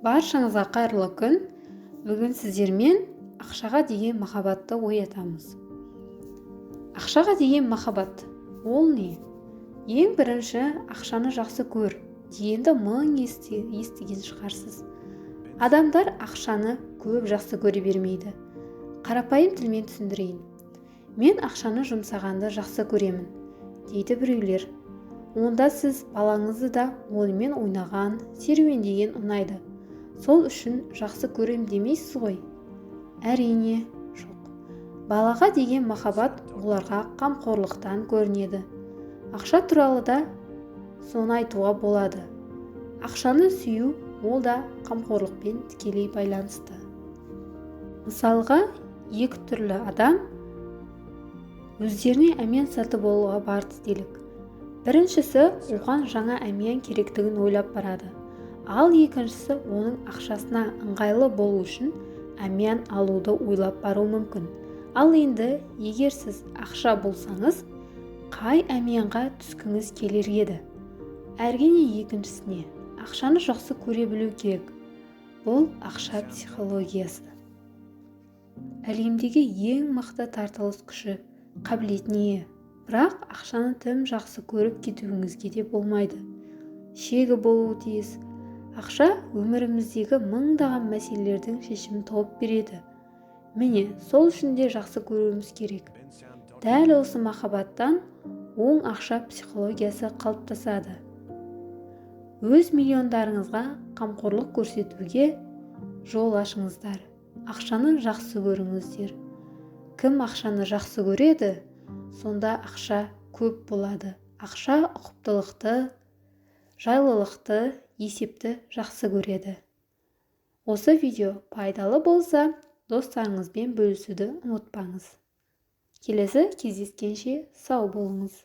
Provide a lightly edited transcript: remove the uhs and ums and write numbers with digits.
Баршаңызға қайырлы күн! Бүгін сіздермен ақшаға деген махаббатты оятамыз. Ақшаға деген махаббат ол не? Ең бірінші, «ақшаны жақсы көр» дегенді мың естіген шығарсыз. Адамдар ақшаны көп жақсы көре бермейді. Қарапайым тілмен түсіндірейін. «Мен ақшаны жұмсағанды жақсы көремін», – дейді біреулер. Онда сіз балаңызды да онымен ойнаған, серуендеген ұнайды, сол үшін жақсы көрем демейсіз ғой? Әрине, жоқ. Балаға деген махаббат оларға қамқорлықтан көрінеді. Ақша туралы да соны айтуға болады. Ақшаны сүю ол да қамқорлықпен тікелей байланысты. Мысалға, екі түрлі адам өздеріне әмиян сатып алуға барды делік. Біріншісі оған жаңа әмиян керектігін ойлап барады, ал екіншісі оның ақшасына ыңғайлы болу үшін әмиян алуды ойлап баруы мүмкін. Ал енді егер сіз ақша болсаңыз, қай әмиянға түскіңіз келер еді? Әрине, екіншісіне. Ақшаны жақсы көре білу керек. Бұл ақша психологиясы. Әлемдегі ең мықты тартылыс күші қабілетіне ие. Бірақ ақшаны тым жақсы көріп кетуіңізге де болмайды, шегі болуы тиіс. Ақша өміріміздегі мыңдаған мәселелердің шешімін тауып береді. Міне, сол үшін де жақсы көруіміз керек. Дәл осы махаббаттан оң ақша психологиясы қалыптасады. Өз миллиондарыңызға қамқорлық көрсетуге жол ашыңыздар. Ақшаны жақсы көріңіздер. Кім ақшаны жақсы көреді, сонда ақша көп болады. Ақша ұқыптылықты, жайлылықты, есепті жақсы көреді. Осы видео пайдалы болса, достарыңызбен бөлісуді ұмытпаңыз. Келесі кездескенше сау болыңыз!